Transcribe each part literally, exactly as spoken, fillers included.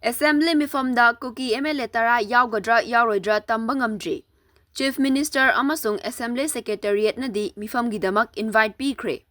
Assembly ꯃꯤꯐꯝꯗ Kuki M L A ꯇꯔꯥ ꯌꯥꯎꯒꯗ꯭ꯔꯥ ꯌꯥꯎꯔꯣꯏꯗ꯭ꯔꯥ ꯇꯝꯕ ꯉꯝꯗ꯭ꯔꯤ꯫ Chief Minister ꯑꯃꯁꯨꯡ Assembly Secretariatꯅꯗꯤ ꯃꯤꯐꯝꯒꯤꯗꯃꯛ invite ꯄꯤꯈ꯭ꯔꯦ꯫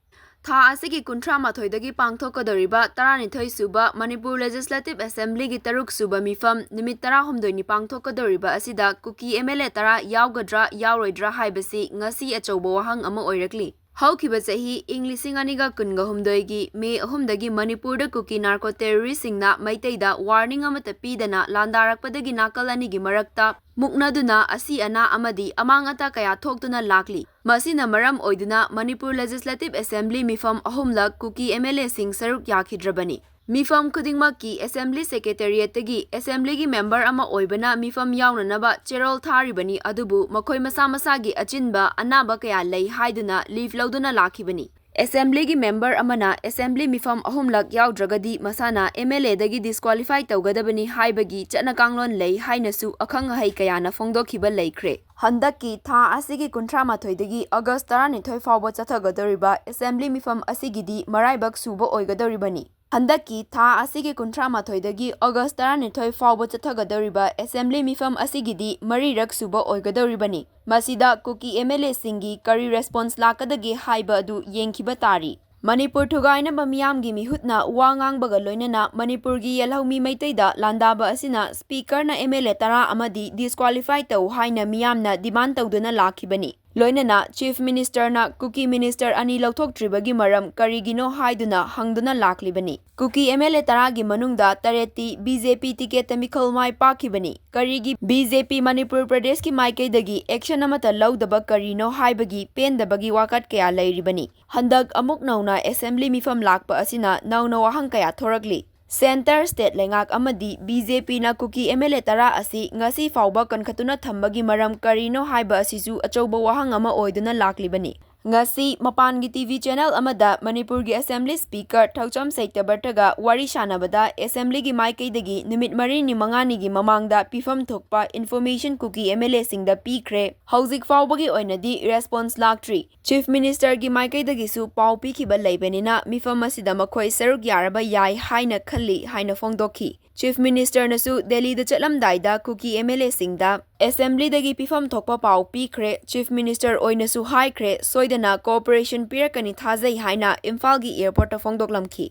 ꯊꯥ ꯑꯁꯤꯒꯤ ꯀꯨꯟꯊ꯭ꯔꯥ ꯃꯥꯊꯣꯏꯗꯒꯤ ꯄꯥꯡꯊꯣꯛꯀꯗꯧꯔꯤꯕ ꯇꯔꯥꯅꯤꯊꯣꯏ ꯁꯨꯕ ꯃꯅꯤꯄꯨꯔ Legislative Assemblyꯒꯤ ꯇꯔꯨꯛ ꯁꯨꯕ ꯃꯤꯐꯝ ꯅꯨꯃꯤꯠ ꯇꯔꯥꯍꯨꯝꯗꯣꯏꯅꯤ ꯄꯥꯡꯊꯣꯛꯀꯗꯧꯔꯤꯕ ꯑꯁꯤꯗ ꯀꯨꯀꯤ M L A ꯇꯔꯥ ꯌꯥꯎꯒꯗ꯭ꯔꯥ ꯌꯥꯎꯔꯣꯏꯗ꯭ꯔꯥ ꯍꯥꯏꯕꯁꯤ ꯉꯁꯤ ꯑꯆꯧꯕ ꯋꯥꯍꯪ ꯑꯃ ꯑꯣꯏꯔꯛꯂꯤ꯫ ꯍꯧꯈꯤꯕ ꯆꯍꯤ ꯏꯪ ꯂꯤꯁꯤꯡ ꯑꯅꯤꯒ ꯀꯨꯟꯒ ꯍꯨꯝꯗꯣꯏꯒꯤ May ꯑꯍꯨꯝꯗꯒꯤ ꯃꯅꯤꯄꯨꯔꯗ ꯀꯨꯀꯤ narco terroristꯁꯤꯡꯅ ꯃꯩꯇꯩꯗ warning ꯑꯃꯠꯇ ꯄꯤꯗꯅ ꯂꯥꯟꯗꯥꯔꯛꯄꯗꯒꯤ ꯅꯥꯀꯜ ꯑꯅꯤꯒꯤ ꯃꯔꯛꯇ ꯃꯨꯛꯅꯗꯨꯅ ꯑꯁꯤ ꯑꯅꯥ ꯑꯃꯗꯤ ꯑꯃꯥꯡ ꯑꯇꯥ ꯀꯌꯥ ꯊꯣꯛꯇꯨꯅ ꯂꯥꯛꯂꯤ꯫ ꯃꯁꯤꯅ ꯃꯔꯝ ꯑꯣꯏꯗꯨꯅ ꯃꯅꯤꯄꯨꯔ Legislative Assembly ꯃꯤꯐꯝ ꯑꯍꯨꯝꯂꯛ ꯀꯨꯀꯤ M L Aꯁꯤꯡ ꯁꯔꯨꯛ ꯌꯥꯈꯤꯗ꯭ꯔꯕꯅꯤ꯫ ꯃꯤꯐꯝ ꯈꯨꯗꯤꯡꯃꯛꯀꯤ Assembly Secretariatꯇꯒꯤ Assemblyꯒꯤ member ꯑꯃ ꯑꯣꯏꯕꯅ ꯃꯤꯐꯝ ꯌꯥꯎꯅꯅꯕ ꯆꯦꯔꯣꯜ ꯊꯥꯔꯤꯕꯅꯤ, ꯑꯗꯨꯕꯨ ꯃꯈꯣꯏ ꯃꯁꯥ ꯃꯁꯥꯒꯤ ꯑꯆꯤꯟꯕ ꯑꯅꯥꯕ ꯀꯌꯥ ꯂꯩ ꯍꯥꯏꯗꯨꯅ leave ꯂꯧꯗꯨꯅ ꯂꯥꯛꯈꯤꯕꯅꯤ꯫ Assemblyꯒꯤ member ꯑꯃꯅ Assembly ꯃꯤꯐꯝ ꯑꯍꯨꯝꯂꯛ ꯌꯥꯎꯗ꯭ꯔꯒꯗꯤ ꯃꯁꯥꯅ M L Aꯗꯒꯤ disqualify ꯇꯧꯒꯗꯕꯅꯤ ꯍꯥꯏꯕꯒꯤ ꯆꯠꯅ ꯀꯥꯡꯂꯣꯟ ꯂꯩ ꯍꯥꯏꯅꯁꯨ ꯑꯈꯪ ꯑꯍꯩ ꯀꯌꯥꯅ ꯐꯣꯡꯗꯣꯛꯈꯤꯕ ꯂꯩꯈ꯭ꯔꯦ꯫ ꯍꯟꯗꯛꯀꯤ ꯊꯥ ꯑꯁꯤꯒꯤ ꯀꯨꯟꯊ꯭ꯔꯥ ꯃꯥꯊꯣꯏꯗꯒꯤ August ꯇꯔꯥꯅꯤꯊꯣꯏ ꯐꯥꯎꯕ ꯆꯠꯊꯒꯗꯧꯔꯤꯕ Assembly ꯃꯤꯐꯝ ꯑꯁꯤꯒꯤꯗꯤ ꯃꯔꯥꯏꯕꯛ ꯁꯨꯕ ꯑꯣꯏꯒꯗꯧꯔꯤꯕꯅꯤ꯫ ꯍꯟꯗꯛꯀꯤ ꯊꯥ ꯑꯁꯤꯒꯤ ꯀꯨꯟꯊ꯭ꯔꯥ ꯃꯥꯊꯣꯏꯗꯒꯤ August ꯇꯔꯥꯅꯤꯊꯣꯏ ꯐꯥꯎꯕ ꯆꯠꯊꯒꯗꯧꯔꯤꯕ Assembly ꯃꯤꯐꯝ ꯑꯁꯤꯒꯤꯗꯤ ꯃꯔꯤꯔꯛ ꯁꯨꯕ ꯑꯣꯏꯒꯗꯧꯔꯤꯕꯅꯤ꯫ ꯃꯁꯤꯗ ꯀꯨꯀꯤ M L Aꯁꯤꯡꯒꯤ ꯀꯔꯤ response ꯂꯥꯛꯀꯗꯒꯦ ꯍꯥꯏꯕ ꯑꯗꯨ ꯌꯦꯡꯈꯤꯕ ꯇꯥꯔꯤ꯫ ꯃꯅꯤꯄꯨꯔ ꯊꯨꯒꯥꯏꯅꯕ ꯃꯤꯌꯥꯝꯒꯤ ꯃꯤꯍꯨꯠꯅ ꯋꯥ ꯉꯥꯡꯕꯒ ꯂꯣꯏꯅꯅ ꯃꯅꯤꯄꯨꯔꯒꯤ ꯌꯦꯜꯍꯧꯃꯤ ꯃꯩꯇꯩꯗ ꯂꯥꯟꯗꯥꯕ ꯑꯁꯤꯅ Speakerꯅ M L A ꯇꯔꯥ ꯑꯃꯗꯤ disqualify ꯇꯧ ꯍꯥꯏꯅ ꯃꯤꯌꯥꯝꯅ demand ꯇꯧꯗꯨꯅ ꯂꯥꯛꯈꯤꯕꯅꯤ꯫ ꯂꯣꯏꯅꯅ Chief Ministerꯅ ꯀꯨꯀꯤ minister ꯑꯅꯤ ꯂꯧꯊꯣꯛꯇ꯭ꯔꯤꯕꯒꯤ ꯃꯔꯝ ꯀꯔꯤꯒꯤꯅꯣ ꯍꯥꯏꯗꯨꯅ ꯍꯪꯗꯨꯅ ꯂꯥꯛꯂꯤꯕꯅꯤ꯫ ꯀꯨꯀꯤ M L A ꯇꯔꯥꯒꯤ ꯃꯅꯨꯡꯗ ꯇꯔꯦꯠꯇꯤ B J P ticketꯇ ꯃꯤꯈꯜ ꯃꯥꯏ ꯄꯥꯛꯈꯤꯕꯅꯤ꯫ ꯀꯔꯤꯒꯤ B J P ꯃꯅꯤꯄꯨꯔ ꯄ꯭ꯔꯗꯦꯁꯀꯤ ꯃꯥꯏꯀꯩꯗꯒꯤ action ꯑꯃꯠꯇ ꯂꯧꯗꯕ ꯀꯔꯤꯅꯣ ꯍꯥꯏꯕꯒꯤ ꯄꯦꯟꯗꯕꯒꯤ ꯋꯥꯀꯠ ꯀꯌꯥ ꯂꯩꯔꯤꯕꯅꯤ꯫ ꯍꯟꯗꯛ ꯑꯃꯨꯛ ꯅꯧꯅ Assembly ꯃꯤꯐꯝ ꯂꯥꯛꯄ ꯑꯁꯤꯅ ꯅꯧꯅ ꯋꯥꯍꯪ ꯀꯌꯥ ꯊꯣꯔꯛꯂꯤ꯫ Centre state ꯂꯩꯉꯥꯛ ꯑꯃꯗꯤ B J Pꯅ Kuki M L A ꯇꯔꯥ ꯑꯁꯤ ꯉꯁꯤ ꯐꯥꯎꯕ ꯀꯟꯈꯠꯇꯨꯅ ꯊꯝꯕꯒꯤ ꯃꯔꯝ ꯀꯔꯤꯅꯣ ꯍꯥꯏꯕ ꯑꯁꯤꯁꯨ ꯑꯆꯧꯕ ꯋꯥꯍꯪ ꯑꯃ ꯑꯣꯏꯗꯨꯅ ꯂꯥꯛꯂꯤꯕꯅꯤ꯫ ꯉꯁꯤ ꯃꯄꯥꯟꯒꯤ T V channel ꯑꯃꯗ ꯃꯅꯤꯄꯨꯔꯒꯤ Assembly Speaker ꯊꯧꯆꯝ ꯁꯩꯇꯕꯔꯇꯒ ꯋꯥꯔꯤ ꯁꯥꯟꯅꯕꯗ Assemblyꯒꯤ ꯃꯥꯏꯀꯩꯗꯒꯤ ꯅꯨꯃꯤꯠ ꯃꯔꯤꯅꯤ ꯃꯉꯥꯅꯤꯒꯤ ꯃꯃꯥꯡꯗ ꯄꯤꯐꯝ ꯊꯣꯛꯄ information ꯀꯨꯀꯤ M L Aꯁꯤꯡꯗ ꯄꯤꯈ꯭ꯔꯦ꯫ ꯍꯧꯖꯤꯛ ꯐꯥꯎꯕꯒꯤ ꯑꯣꯏꯅꯗꯤ response ꯂꯥꯛꯇ꯭ꯔꯤ꯫ Chief Ministerꯒꯤ ꯃꯥꯏꯀꯩꯗꯒꯤꯁꯨ ꯄꯥꯎ ꯄꯤꯈꯤꯕ ꯂꯩꯕꯅꯤꯅ ꯃꯤꯐꯝ ꯑꯁꯤꯗ ꯃꯈꯣꯏ ꯁꯔꯨꯛ ꯌꯥꯔꯕ ꯌꯥꯏ ꯍꯥꯏꯅ ꯈꯜꯂꯤ ꯍꯥꯏꯅ ꯐꯣꯡꯗꯣꯛꯈꯤ꯫ Chief Minister ꯅꯁꯨ ꯗꯦꯜꯂꯤꯗ ꯆꯠꯂꯝꯗꯥꯏꯗ ꯀꯨꯀꯤ M L A ꯁꯤꯡꯗ Assembly ꯗꯒꯤ ꯄꯤꯐꯝ ꯊꯣꯛꯄ ꯄꯥꯎ ꯄꯤꯈ꯭ꯔꯦ, Chief Minister ꯑꯣꯏꯅꯁꯨ ꯍꯥꯏꯈ꯭ꯔꯦ, ꯁꯣꯏꯗꯅ cooperation ꯄꯤꯔꯛꯀꯅꯤ ꯊꯥꯖꯩ ꯍꯥꯏꯅ ꯏꯝꯐꯥꯜꯒꯤ airport ꯇ ꯐꯣꯡꯗꯣꯛꯂꯝꯈꯤ꯫